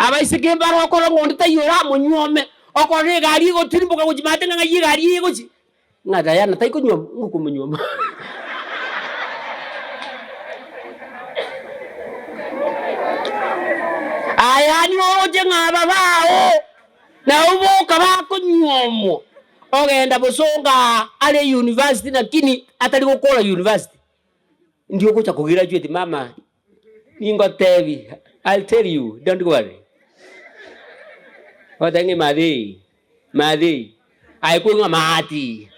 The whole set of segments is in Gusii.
Abaiseke mbare okora ng'a onde taiyo oramonyuome, okorora egari egotirimboka gochia maate ng'a ng'ai egari eye egochia, ng'a Diana taikonyuoma, ng'a okomonyuoma. Aya nigo oroche ng'a aba bao, nabwo boka bakonyuomwa, ogenda bosongo aa are university lakini atari gokora university, ndi ogocha kograduate mama. Ningotebi, I'll tell you, don't worry. Ogoteba ng'a Mathei, Mathei, aye koigwa ng'a Mahati.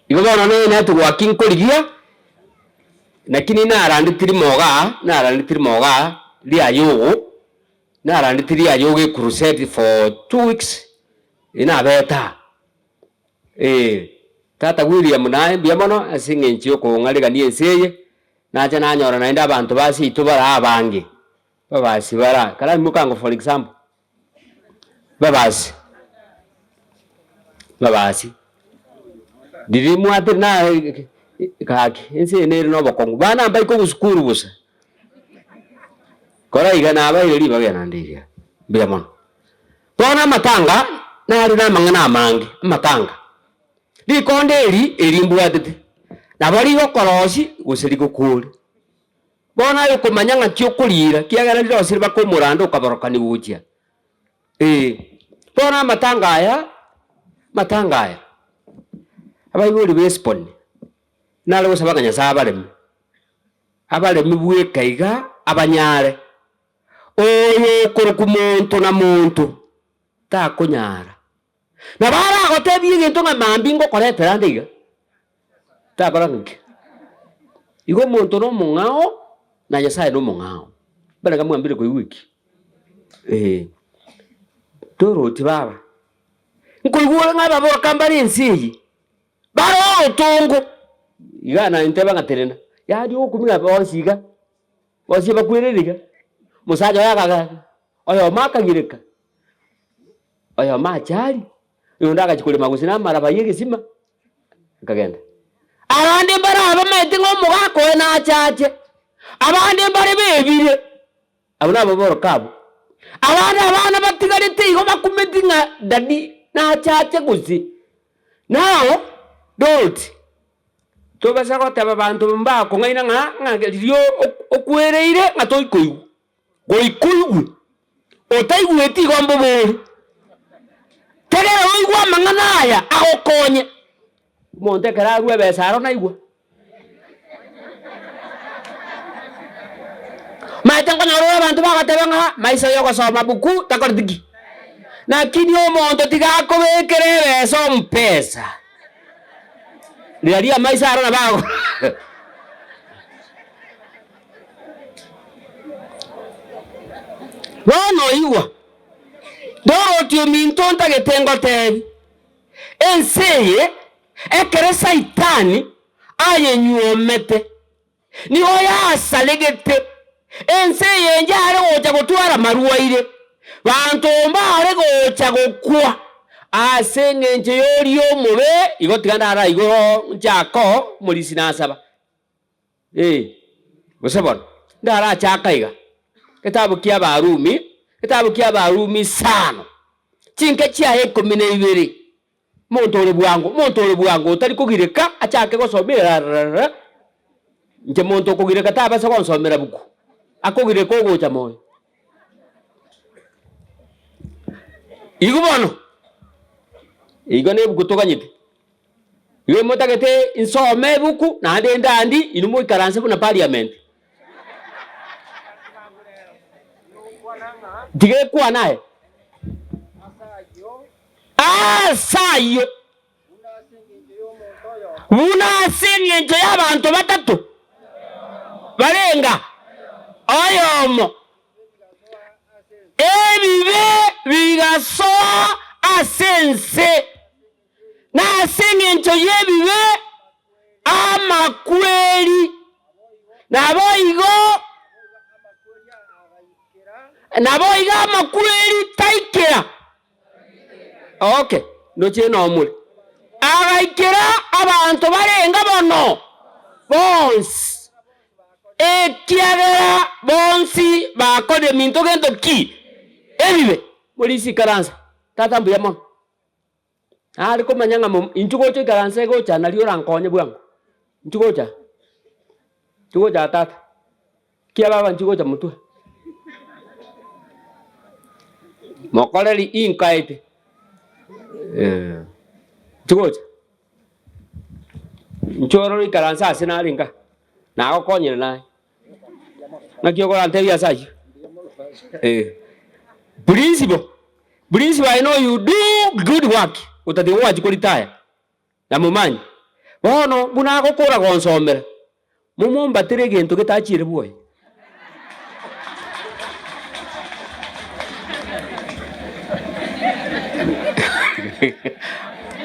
Igo bono nere network nkorigia, lakini narandeti rimo igaa, narandeti rimo igaa, riaye ogo, narandeti riaye ogo ecrusade for 2 weeks, inabete aa. Ee, tata William naye mbuya mono ase eng'encho y'okong'aregania ense eye, nacha nanyora naende abanto ba seito bare abange, babasi bare aa, kare mokango for example, babasi, babasi, riria mwatire na gaki ense eye nere na obokong'u, bana mbaike obosukuru bosa, kora iga nabaire ribaga naende iga, mbuya mono. Bono amatanga nare namang'ana amange, amatanga. Rikonde eri, eri mbwatete, nabo rigokorosia gose rigokore. Bono aye okomanya ng'aki okoriira, ekiagera rirosire mpaka omoranda okaborokaniwa gochia. Ee, bono amatanga aya, amatanga aya, abaibori ba esiponi, nare gosaba ng'a Nyasaye abareme, abareme bweka iga abanyare. Oyo okorokwa monto na monto takonyara. Nabo aragotebie egento ng'a mambia ngokoretera ande iga, takora ng'aki? Igo omonto na omong'ao, na Nyasaye na omong'ao. Barenge mwambire koigwa eki? Eeh. Torochi baba, nkoigwa ore ng'a ababoraka mbare ense eye, bare orotongo, iga naye nteba ng'a tenena, yaani ogokumia ng'a bonsi iga. Bonsi bakwerire iga, omosacha oye akaga, oyomo akagireka, oyomo achari, oyonde agachia korema gose na amaraba ya egesima, akagenda. Abande mbare abamaete ng'a omogaka oye nachache, abande mbare bebire, abwo nabo boroka abwo. Abande abana batigarete igo bakumeti ng'a daddy nachache gose. Now, don't. Tobasa goteba abanto mbakong'aina ng'a ng'a riria okwereire ng'a toikoigwa, goika oigwe, otaigweti igo mbobe ore. Tegerera oigwe amang'ana aya agokonye. Omonto ekero arua ebesa aro naigwa. Omanyete nkonyora ore abanto bagoteba ng'a maiso ya ogosoma buku takoreti ki? Lakini omonto tiga akobekere ebesa omupesa. Riaria amaiso aro nabo ago Bono igwa, Dorothy ominto ntagete ngotebi, ense eye ekero Saitani ayenyuomete, Nigo yasaregete, ense eye yare gocha gotwara amarwaire, banto mbare gocha gokwa ase engencho y'oria omobe. Igo tiga ndare igoro nchake oo omorisia nasaba, ee, gose bono ndarachake iga, egetabu kia Abarumi, egetabu kia Abarumi isano, chinke chiaye ikomi na ibere. Omonto ore bwango, omonto ore bwango otari kogireka achake gosoma erararara, inche monto okogireka tabasa gonsomera buku, akogireka ogocha moyo. Igo bono, igo na ebuku toganyete, igo motagete nsome ebuku naende ndandi inwe moikaranse buna parliament. Tiga ekwane aye. Ase ayio, buna ase engencho y'abanto batato barenga oyomo, ebibe bigasoa ase ense, na ase engencho y'ebibe amakweri, naboigo naboigo amakweri taikera. Okay, ndoche nomore. Agaikera abanto barenge bono bonsi. Ekiagera bonsi bakorire minto gento ki? Ebibe. Morisi ikaransa, Tata mbuya mono. Nare komanya ng'a mom inchuo gocha oikaranse gocha nario orankonye bwango. Inchuo gocha, inchuo gocha tata, kia baba inchuo gocha motwe. Mokoreri inkaete, inchuo gocha, inchuo orore oikaranse ase nare nka, nagokonyire naye. Naki okorantebia ase ayio? Eh. Principle, principle I know you do good work, otatiga gwachia koritaya, na momanyi. Bono buna agokora gonsomera, momombatere egento getachiire bwoye.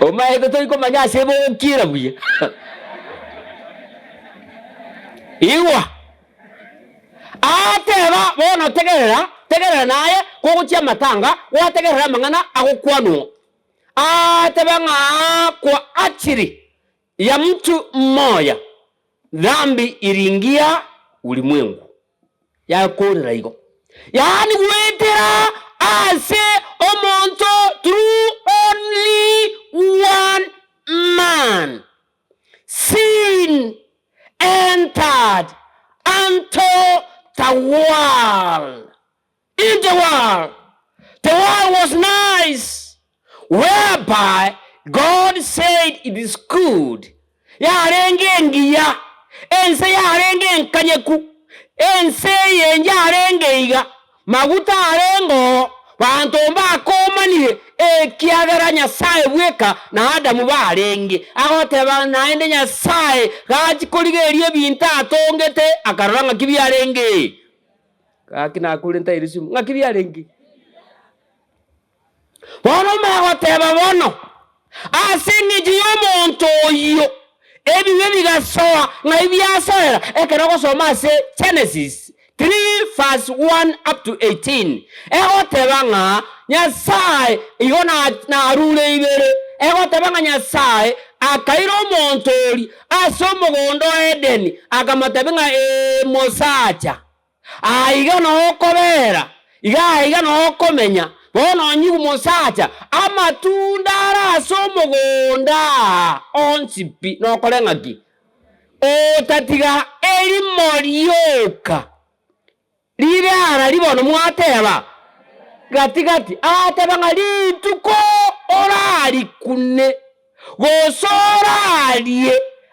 Omaete tori komanya ase bogokiera buya. Igwa! Agateba, Bono tegerera, tegerera naye kogochia amatanga, gwategerera amang'ana agokwanwa. Agateba ng'a kwa achili ya mtu mmoya dhambi iliingia ulimwengu. Yakorera igo, yaani goetera ase omonto through only one man. Sin entered unto the world, in the world, the world was nice, whereby God said it is good, yarenge engiya, ense yarenge enkanyeku, ense eye yarenge iga, Maguta arengeo, banto mbakomanire, ekiagera Nyasae bweka na Adamu barenge. Agoteba naende Nyasae gachia korigereria ebinto atongete, akarora ng'aki biarenge. Gaki nakure ntaire simu, ng'aki biarenge. Bono omanye goteba bono, ase engencho y'omonto oyio, ebibe bigasoa. Ng'ai biasoera? Ekero ogosoma ase Genesis 3 verse 1 up to 18, egoteba ng'a Nyasae igo narure ibere, egoteba ng'a Nyasae akaira omonto oria ase omogondo o Edeni, akamotebia ng'a ee mosacha. Aa iga noo okobera, iga aiga noo okomenya, bono onyigwe mosacha, amatunda are ase omogondo aa onsi pi, nokore ng'aki? Otatiga erimo rioka rire arari bono mwateba gati gati, agateba ng'a rituko orarikune, gose orarie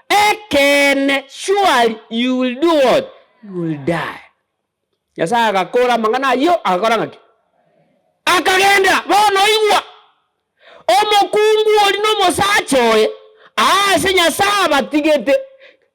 ekeene, surely you will do what? You will die. Nyasaye agakora amang'ana ayio, agakora ng'aki? Akagenda. Bono igwa, omokungu oria na omosacha oye, aase Nyasaye abatigete,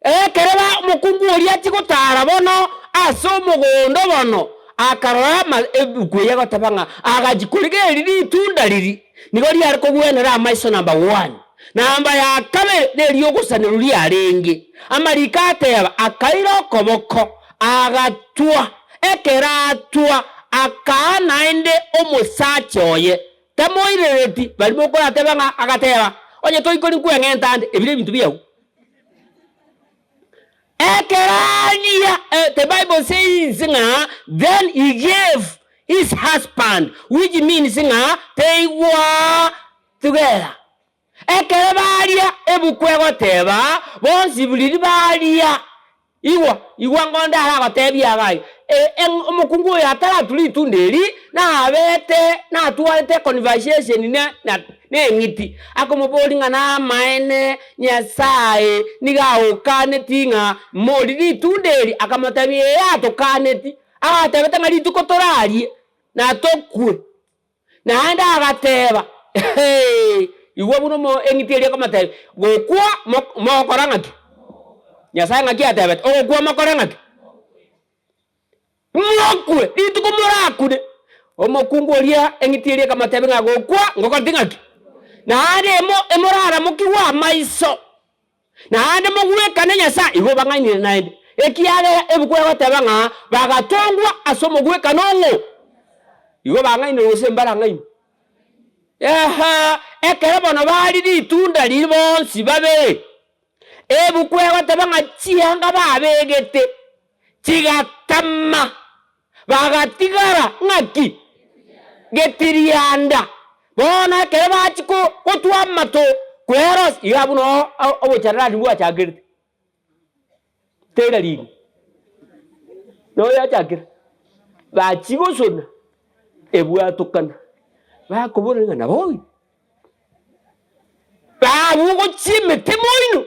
Ekero ba omokungu oria achia gotaara bono ase omogondo bono, akarora ama ebuku eye egoteba ng'a agachia korigereria ritunda riria nigo riare kogwenera amaiso number one, namba ya kabere neriogosanerwa riarenge. Amariko ateba, Akaira okoboko, agatwa, ekero atwa, akaa naende omosacha oye, tamoirereti. Baria mokorateba ng'a agateba, Onye toikori nkweng'enta ande, ebi nebinto biao. Ekero aria, the Bible says ng'a then he gave his husband, which means ng'a they were together. Ekero baria, ebuku egoteba, bonsi riria baria, Igwa, igwa ngonde aragotebie iga iga, omokungu oyo ataratura ritunda eri, nabete natwarete econversation ne na neng'iti, akomoboria ng'a namaene Nyasaye nigo agokaneti ng'a morie ritunda eri, akamotebia ee atokaneti, agatebete ng'a rituko torarie natokwe. Naende agateba, Ee, igwa buna omo eng'iti eria ekomotebia, Gokwa mo- mogokora ng'aki? Nyasae ng'aki atebete, Ogokwa mokore ng'aki? Mokwe, rituko morakune. Omokungu oria eng'iti eria ekamotebia ng'a gokwa ngokoreti ng'aki? Naende emo emoraramokigwe amaiso. Naende mogwekane Nyasae, igo bang'ainire naende, ekiagera ebuku egoteba ng'a bagatongwa ase omogwekano ong'o. Igo bang'ainire gose mbarang'ainwe? Ehe, ekero bono baria ritunda riria bonsi babere, ebuku egoteba ng'a chianga babegete. Chigatama, bagatigara ng'aki? Getirianda. Bono ekero bachia gotwa amato kwerosia, iga abwo noo obocharerani bwachakerete. Tailoring, noo yachakire, bachia gosona, ebwatokana, bakobora ng'a nabo oyo. Abwo gochia emete moino,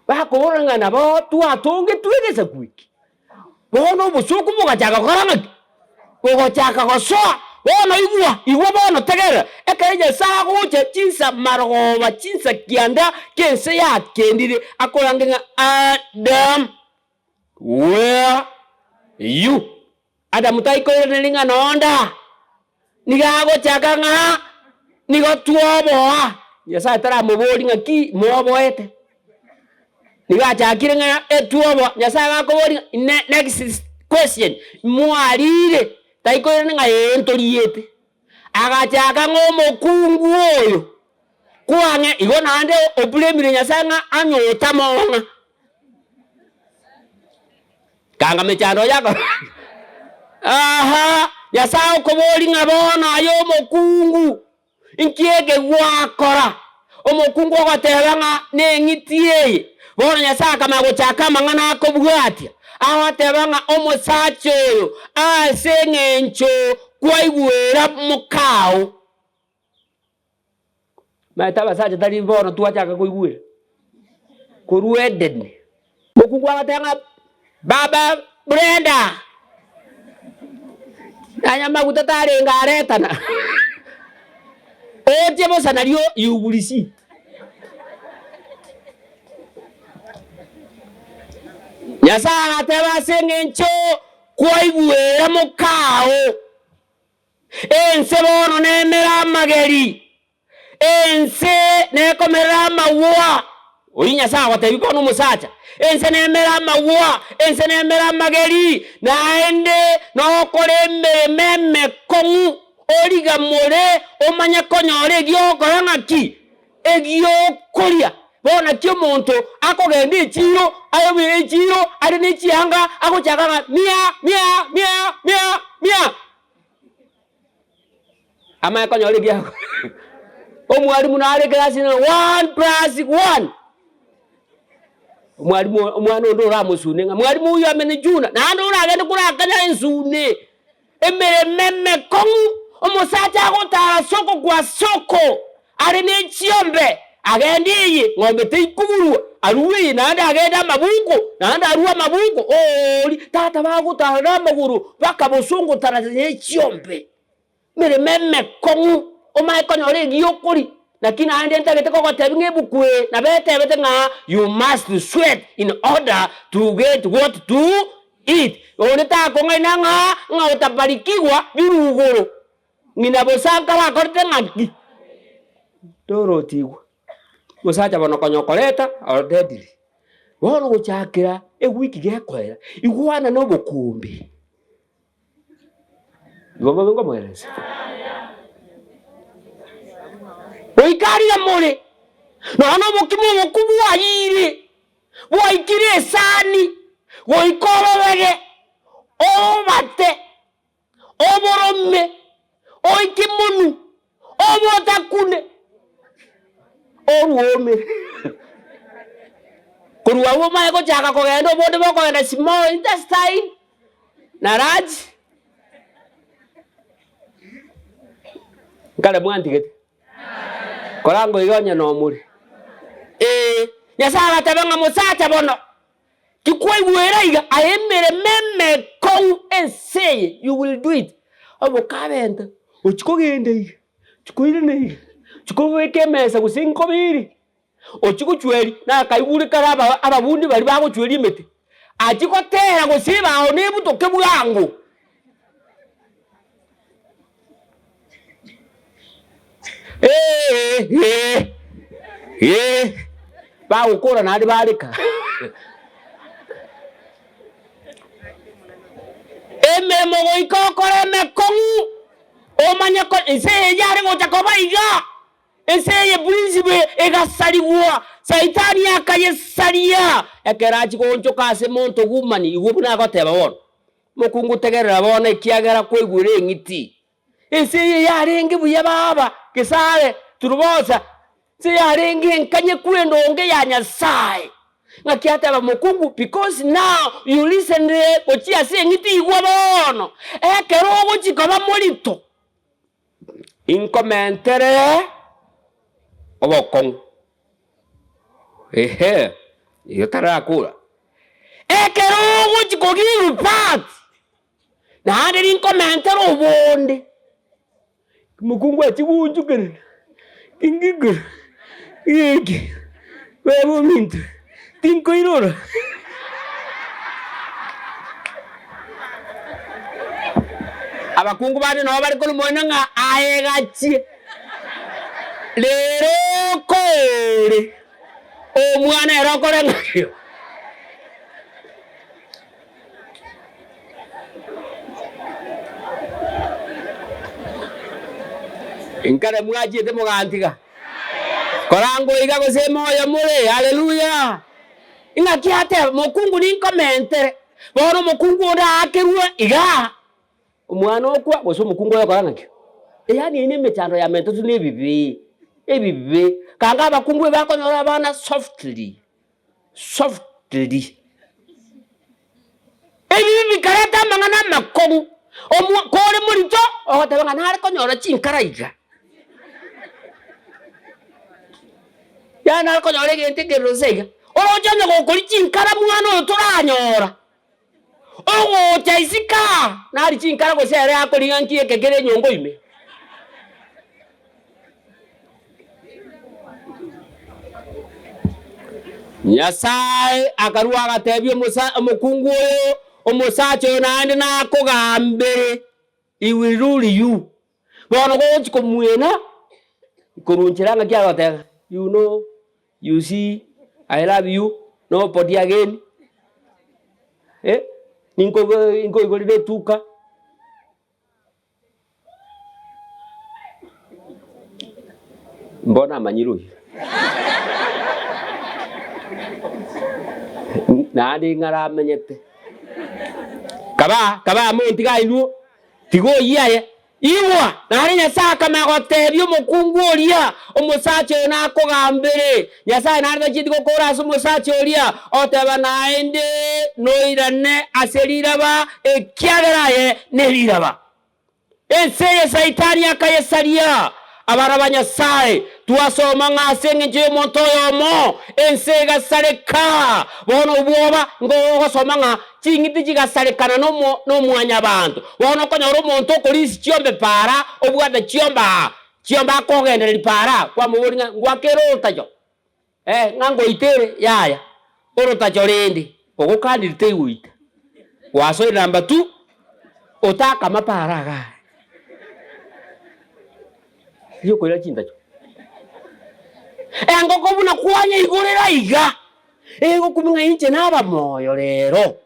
bakobora ng'a nabo twatongetwe egesaku eke. Bono obosooku bogachaka gokora ng'aki? Bogochaka gosoa. Bono igwa, igwa bono tegerera, ekero Nyasae agocha chinsa marogoba chinsa kianda ki'ense yakendire, akorange ng'a Adam, where are you? Adamu taikoiraneria ng'a nonda, nigo agochaka ng'a nigo twoboa. Nyasae taramobori ng'a ki mwoboete, nigo achakire ng'a etwoboa. Nyasae agakoboria ng'a next question, mwarire? Taikoirana ng'a ee ntoriete. Agachaka ng'a omokungu oyo kwang'e igo naende oblamire Nyasae ng'a anywe otamong'a. Kanga mechando yako Aha, Nyasae okoboria ng'a bono aye omokungu, inki eke gwakora? Omokungu ogoteba ng'a neng'iti eye. Bono Nyasae akamanya gochaka amang'ana akobwatia, agoteba ng'a omosacha oyo ase eng'encho kwaigwera mokao. Omanyete abasacha tari bono twachaka koigwera, korwa Edeni. Mokungu agateba ng'a baba Brenda, nanye amaguta tarenge aretana, oche bosa nario you will see. Nyasae agateba ase eng'encho kwaigwera mokao. Ense bono nemere amageri, ense nekomerera amagwa. Oyio Nyasae agotebia bono omosacha, ense nemere amagwa, ense nemere amageri, naende nokore emeremo emekong'u, origamore omanye konyora egiogokora ng'aki? Egiokoria. Bono naki omonto akogenda echiiro, aye echiiro are ne chianga agochaka ng'a mia, mia, mia, mia, mia. Amanye konyora egiago omwalimu nare ekerasi ng'a one plus one, omwalimu omwana onde oramosune ng'a mwalimu huyu amenichuna, naende oragende korakanya ensune, emeremo emekong'u, omosacha agotara soko kwa soko, are ne chiombe, agende eye, ng'ombe teikogurwa, arue eye naende agende amabuko, naende arue amabuko, oori tata bagotara namagoro mpaka bosongo tara ne chiombe. Emeremo emekong'u, omanye konyora egiokori, naki naende ntagete kogotebia ng'a ebuku eye nabo etebete ng'a you must sweat in order to get what to eat. Onde takong'aina ng'a ng'a otabarikigwa birugoro. Ng'ina bosa nkarakorete ng'aki? Torotigwa. Omosacha bono konya okoreta oretire. Bono gochakera ewiki gekoera, igwana na obokombe. Igo mbobe nkomoeresa. Goika aria more, nonya na obokima obokwo bwayire, bwaikire esani, goika orobege, obate. Oborome, oike monwe, obotakune, orwome. Korwa abwo omanye gochaka kogenda obonde bokogenda small intestine na large. Nkare mwantigete? Koranga oiga onye nomore. Ee, Nyasae agateba ng'a mosacha bono. Tikwaigwera iga, aye emeremo emekong'u ense eye, you will do it. Obokabenta, ochia kogenda iga, ochia koirana iga, ochia kobeka emesa gose nkoba ere, ochia gochweria, nakaigure kare aba ababundi baria bagochweria emete, achia gotera gose ebao nebutoke bwango. Bagokora naende bareka. Emeremo goika okore emekong'u, omanye ko ense eye yare gocha koba iga. Ense eye principle egasarigwa, Saitani akayesaria, ekero achia goonchoka ase monto woman, igwe buna agoteba bono, Mokungu tegerera bono ekiagera kwaigwire eng'iti. Ense eye yarenge buya baba, gesare, turubosa, ense yarenge enkanyeku endonge ya Nyasaye. Ng'aki ateba mokungu, because now you listen gochia ase eng'iti igwa bono, ekero ogochia koba morito, Inkomentere obokong'u, ehe, igo tarakura. Ekero ogochia ko give birth, naende ninkomentere obonde, omokungu achie goonchokerera, ingikora, ng'eke, baba ominto, tinkoirora. Abakungu bande nabo bare korwa moino ng'a aye gachie, rero okore omwana ere okore ng'aki. Inkare mwachiete mogantiga, korangwa iga gose moyo more, Haleluya! Ing'aki ateba, Mokungu ninkomentere. Bono omokungu onde aakerwe igaa, omwana okwa, gose omokungu oye okora ng'aki? Yaani eyio nemechando yamentetwe na ebibe, ebibe. Kanga abakungu ebakonyora abana softly, softly. Ebibe bikareta amang'ana amakong'u, omwa kore morito, ogoteba ng'a nare konyora chinkara iga. Yaani nare konyora egento ekeroro nse iga, oroche onye gokoria chinkara mwana oyo toranyora, ogocha isiko aa, nari chinkara gose ere akoria ng'a nki eke kere enyongo ime. Nyasae akarua agatebia omosa omokungu oyo, Omosacha oyo naende nakogambere, he will rule you. Bono gogochia komwena, korwa nchera ng'aki agoteba, you know, you see, I love you, nobody again, eh, ninkogo ninkoigorere etuka. Mbono amanyire oyio. Naende ing'are amenyete. Kaba kaba montiga inwe, tiga oyio aye. Igwa! Naende Nyasae akamanya gotebia omokungu oria, Omosacha oyo nakogambere. Nyasae naende tachieti gokora ase omosacha oria, oteba naende noirane ase riraba, ekiagera aye neriraba. Ense eye Saitani akayesaria. Abana ba Nyasae, twasoma ng'a ase engencho y'omonto oyomo ense egasareka. Bono obwoba nigo ogosoma ng'a ching'iti chigasarekana nomo nomwanyabanto. Bono okonyora omonto okorisia chiombe paara, obwate chiombe aa, chiombe akogendereria paara, kwamoboria ng'a ngwakere orotacho? Eh, ng'a ngoite ere? Yaya, orotacho rende, ogokanirie teigoita. Gwasoire number two, otakama paara igaa. Rigia okoira chintacho. Engoko buna kwanyeigorera iga, egokumia ng'a inche naba moyo rero.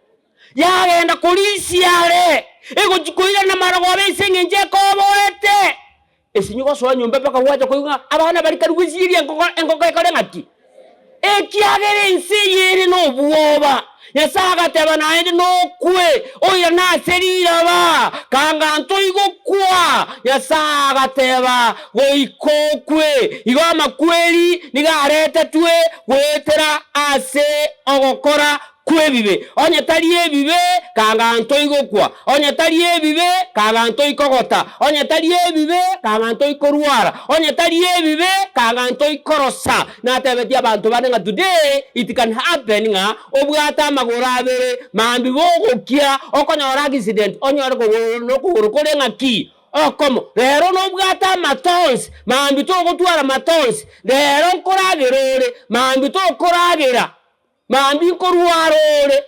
Yagenda korisia are, egochia koirana marogoba ase eng'encho ekoboete. Esinyo gosoa nyomba mpaka gwacha koigwa ng'a abana baria kare gwesieria engoko, engoko ekore ng'aki? Ekiagera ense eye ere nobwoba. Nyasae agateba naende nokwe, oirane ase riraba, kanga ntoigokwa. Nyasae agateba, Goika okwe. Igo amakweri nigo aretetwe goetera ase ogokora kw'ebibe. Onye tari ebibe, kanga ntoigokwa. Onye tari ebibe, kanga ntoikogota. Onye tari ebibe, kanga ntoikorwara. Onye tari ebibe, kanga ntoikorosa. Natebetie abanto bande ng'a today it can happen ng'a obwate amagoro abere, mambia bogokia okonyora accident onyore kogoro nokogoro kore ng'aki? Okomo. Rero nobwate amato onsi, mambia togotwara mato onsi. Rero nkoragera ore, mambia tokoragera. Mambia nkorwara ore,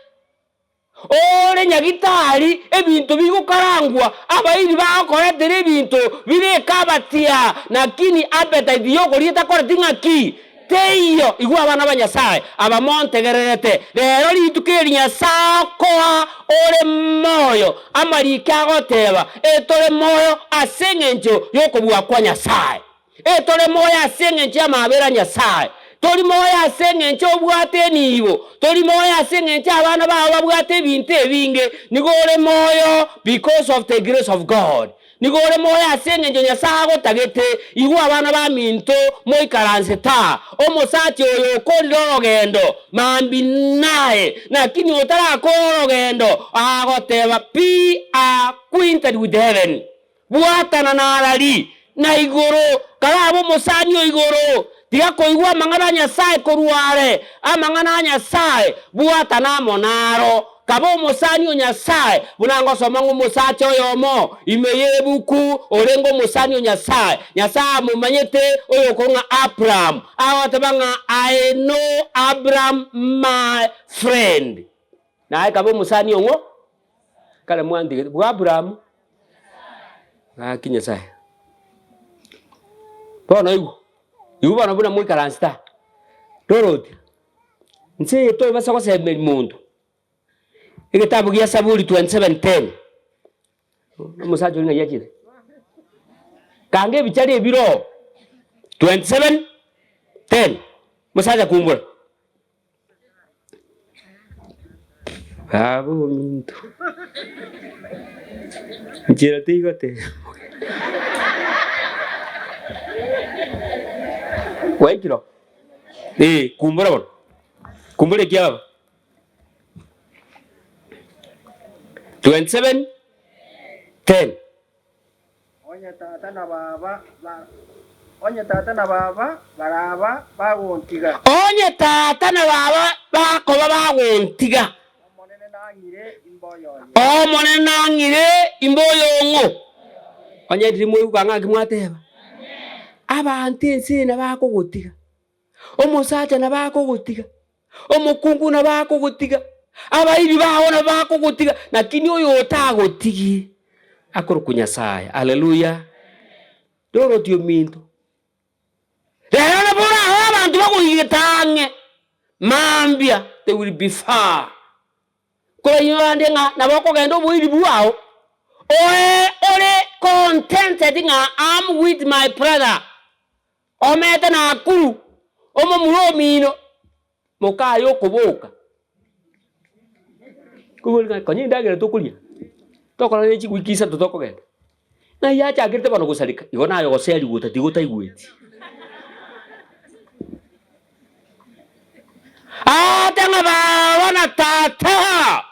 ore nyagitari, ebinto bigokarangwa, abairi bagokoretera ebinto bire ekabatia, lakini appetite yokoria etakoreti ng'aki? Teiyo. Igwa abana ba Nyasae, aba montegererete rero rituko eri Nyasae akoa ore moyo, amariko agoteba, Etore moyo ase engencho y'okobua kwa Nyasae. Etore moyo ase engencho y'amaabera a Nyasae. Tori moyo ase engencho obwate enibo, tori moyo ase engencho abana bao babwate ebinto ebinge, nigo ore moyo because of the grace of God. Nigo ore moyo ase engencho Nyasae agotagete. Igwa abana baminto, moikaransete aa. Omosacha oyo okorire orogendo, mambia naye, lakini otarakora orogendo, agoteba, Be acquainted with heaven. Bwatana narari, na igoro, karabe omosani o igoro, tiga koigwa amang'ana a Nyasae korwa are, amang'ana a Nyasae, bwatana amo naro. Kabe omosani o Nyasae, buna ngosoma ng'a omosacha oyomo ime y'ebuku orenge omosani o Nyasae, Nyasae amomanyete oyokorwa ng'a Abraham, agoteba ng'a I know Abraham my friend. Naye kabe omosani o ng'o? Kare mwantigete bwa Abrahamu, gaki Nyasae. Bono igwa, igwa bono buna moikaransete aa, roroti, inse eye tobasa gosemeria monto, egetabu gia Saburi 27:10, omosacha oria ng'ai achire? Kanga ebichari ebire oo, 27:10, omosacha kumbura. Baba ominto, nchera teigoteba Gwaikire oo? Ee, kumbura bono, kumbura ekia baba. 27 10. Onye tata na baba ba, onye tata na baba baraba bagontiga. Onye tata na baba bakoba bagontiga. Omonene nang'ire imbe oyoye. Omonene nang'ire imbe oyong'o. Onye riria mwaigwa ng'a naki mwateba, abanto ense eye nabakogotiga. Omosacha nabo akogotiga, omokungu nabo akogotiga, abairi bao nabo bakogotiga, lakini oyo otagotigie akorokwa Nyasaye. Haleluya! Doroti ominto, rero nabo orabe abanto bagoigete ang'e, mambia they will be far. Korainwe ande ng'a nabo okogenda oboiri bwao, oe ore contented ng'a am with my brother. Omete Nakuru, omomura omino, mokaye okoboka. Kobori ng'a konya endagera tokoria, tokora ne chiwiki isato tokogenda. Ng'ai yachakerete bono gosareka, igo naye ogoseria gotatiga otaigweti. Aate ng'a baba na tata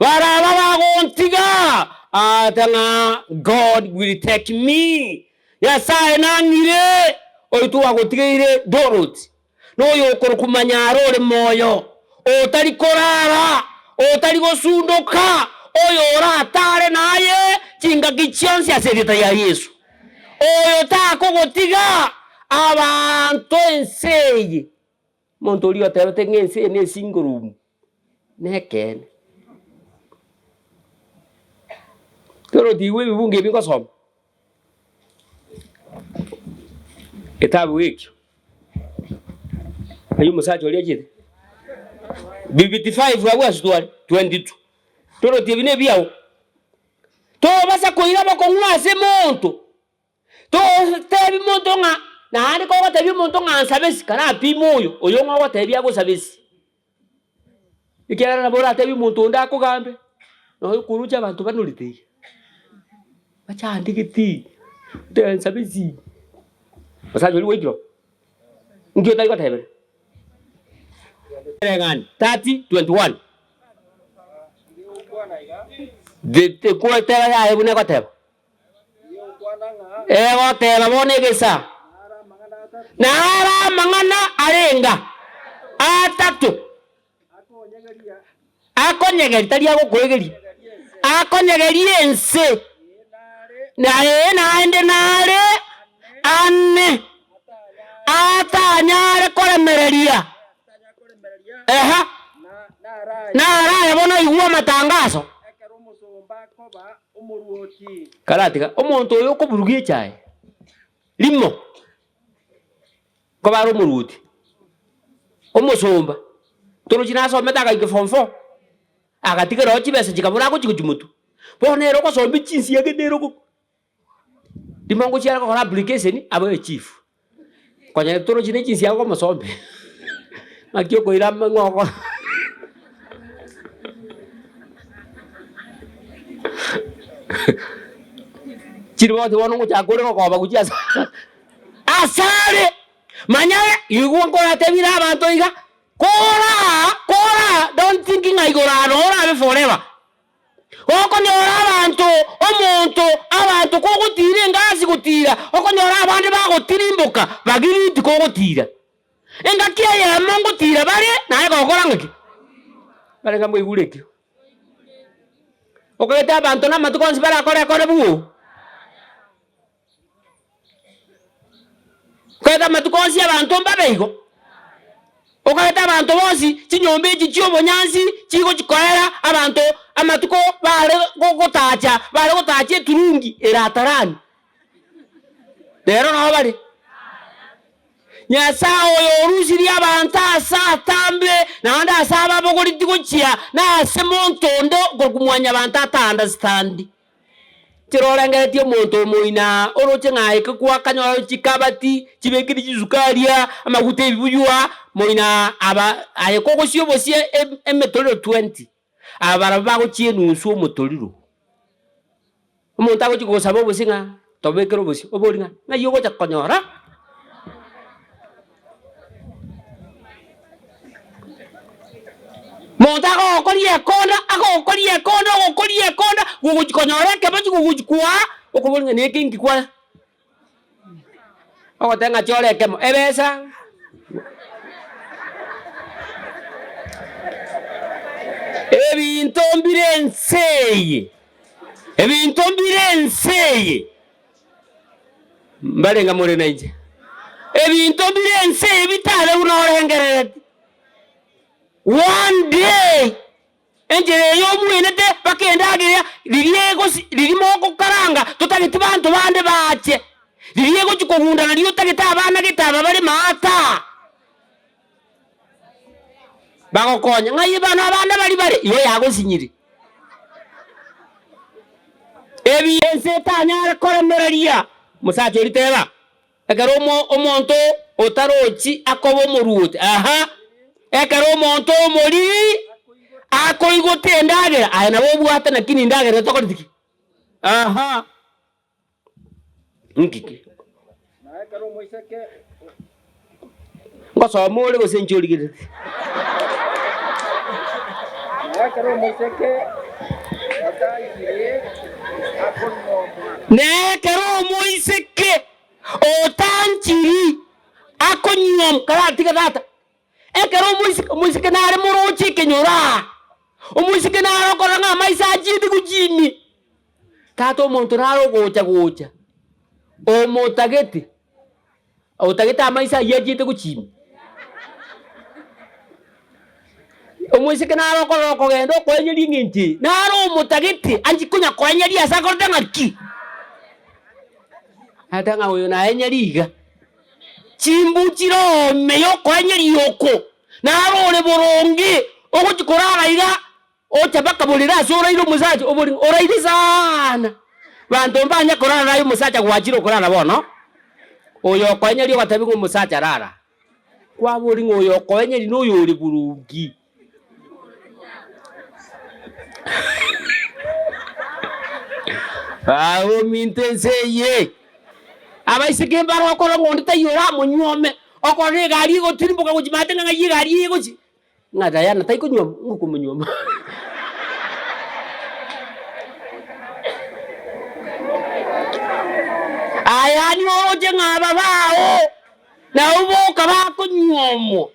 baraba bagontiga, aate ng'a God will take me. Nyasae nang'ire oyo twagotigeire Dorothy, na oyo okorokwa Manyara ore moyo, otari korara, otari gosundoka, oyo oratare naye chingaki chionsi ase erieta ria Yeso. Oyo takogotiga abanto ense eye. Omonto oria otebete ng'a ense eye ne single room, nekeene. Dorothy igwa ebibungo ebi ngosoma. Getabu ekio, ayio omosacha oria achiete, 55 abwo ase tware, 22, torotie ebi nebiao, tobasa koira bokong'u ase monto, totebi monto ng'a naende kogotebia omonto ng'a nsabe esi, karapime oyo, oyo ng'a ogotebia agosabe esi. Ekiagera nabo oratebie omonto onde akogambe, nonya okorucha abanto banorete iga, bachandegeti, otebe nsabe esimi, omosacha oria gwaikire oo, nki otari gotebera? Ereng'ani 30:21 Teba yaye buna egoteba. Egoteba bono egesa, Naro amang'ana arenga atato akonyegeria, tari agokoegeria, akonyegeria ense, na ee naende nare ane atanyare koremereria. Ehe, naro aya bono oigwe amatangaso. Karatiga omonto oyo okoburugia echae rimo, nkoba are omoruoti, omosomba, torochi nasomete agaika form four, agatigera oo chibesa chikabora agochi gochia motwe. Bono ere ogosomia chinsiaga nere ogo rimo ngochia are gokora application abe echief. Konya torochi ne chinsiaga komosombe, ng'aki okoira amang'oko. Chiriboti bono ngochaka ore gokoba gochia ase asare, manya igwa nkoratebire abanto iga, koraa koraa don't think ng'a igoro aa noo orabe forever. Okonyora abanto, omonto, abanto kogotiira engasi gotiira, okonyora abande bagotirimboka bagiriti kogotiira. Engaki eyemo ngotiira bare, naye gokora ng'aki? Barenge mwaigure ekio. Okagete abanto namatuko onsi barakore ekore bwoo. Okagete amatuko onsi abanto mbabe igo? Okagete abanto bonsi chinyomba echi chi'obonyansi chigochi koera abanto amatuko bare gotacha bare gotacha eturungi ere atarani? Rero nao bare. Nyasae oyo orusirie abanto aase atambe, naende aase ababogoretie gochia, na ase monto onde okorokwa Mwanyabanto ata understand. Ekero orengeretie omonto omoina oroche ng'a aye kwakanyora chikabati chibekire chisukari aa, amaguta ebibuyu aa, moina aba aye kogosia obosie emetorero twenty, aba barabwo bagochia enusu omotoriro. Omonto agochia kogosaba obosie ng'a tobekere obosie, obori ng'a ng'ai ogocha konyora. Monto agogokoria ekonda, agogokoria ekonda, ogokoria ekonda, gogochi konyora ekebochi gogochi kwaa, okoboria ng'a neke inki kwaya? Ogoteba ng'a chora ekemo, ebesa. Ebinto mbire ense eye, ebinto mbire ense eye. Mbarenge more nainche. Ebinto mbire ense eye bitare buna orengerereti. One day, enchera eye omwenete mpaka endagera eria, riria egosi riria mogokaranga totageti banto bande bache, riria egochi kogunda nario otagete abana gete aba bare maata. Bagokonya, ng'ai bano abande baria bare? Igo yagosinyire. Ebi ense etanyare koremereria. Omosacha oria teba, Ekero omo omonto otarochi akoba omoruoti, aha, ekero omonto omoriri akoigota endagera, aye nabo obwate lakini endagera etokoreti ki? Aha. Nki ki? Na ekero omoiseke Ngosoma ore gose inche origereretie? Na ekero omoiseke otanchiri akonyuomwa. Na ekero omoiseke otanchiri akonyuomwa, karatiga tata, ekero omoiseke, omoiseke nare moroche ekenyoro aa, omoiseke nare okorora ng'a amaiso achiete gochia ime, tata omonto nare ogocha gocha, omotagete. Otagete amaiso ayio achiete gochia ime. Omoiseke naro okorora okogenda okoenyeria eng'encho eye, naro omotagete anchi konya koenyeria ase akorete ng'aki? Agateba ng'a oyo naenyeria iga. Chimbu chire ime ya okoenyeria oko, naro ore boronge, ogochia korara iga. Ocha bakaborera ase oraire omosacha, obori oraire saana. Banto mbanye korara naye omosacha gwachire okorara bono, oyo okoenyeria ogotebi ng'a omosacha rara. Kwabori ng'a oyo okoenyeria noyo ore boronge. Baba ominto ense eye, abaiseke mbare okora ng'a onde taiyo oramonyuome, okorora egari egotirimboka gochia maate ng'a ng'ai egari eye egochia. Ng'a Diana tai konyuoma, ng'o okomonyuoma? Aya nioroche ng'a aba bao nabwo boka bakonyuomwa,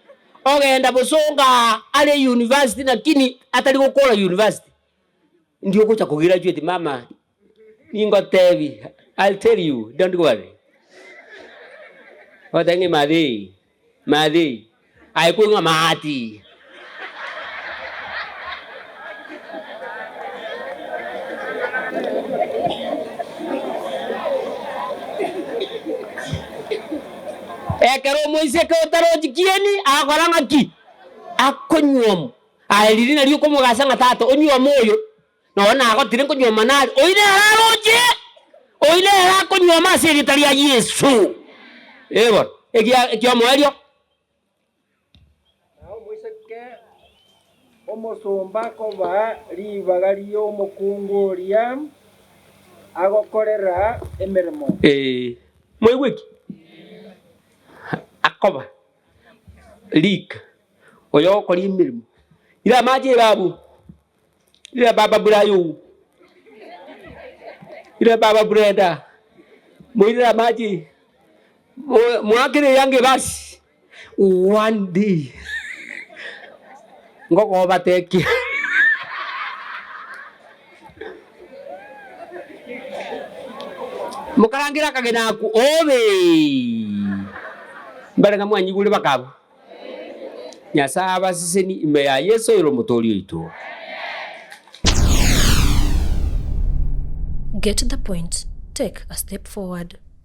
ogenda bosongo aa are university lakini atari gokora university, ndio ogocha kograduate mama ningotebi I'll tell you don't worry. Ogoteba ng'a mathei mathei aye koigwa ng'a maati. Ekero omoiseke otarochi kieni agokora ng'aki? Akonyuomwa. Aye riria nario okomogasa ng'a tata onyuome oyo. Nonya nagotire nkonyuoma nare, oyio nere aroche, oyio nere akonyuoma ase erieta ria Yeso. Ee bono. Egia ekiomoerio. Na omoiseke omosomba akobaa ribaga ri'omokungu oria agokorera emeremo. Ee, mwaigwa eki? Akoba rika oyo ogokora emeremo. Ira amache ere abwo, ira baba Brian oywo, ira baba Brenda, moirere amache, moakere eyanga ebasi. One day ngokobatekia. Mokarangera akagena akwo obe. Mbare ng'a mwanyigure baka abwo. Nyasae abaseseni ime ya Yeso ere omotoori oito. Get the point, take a step forward.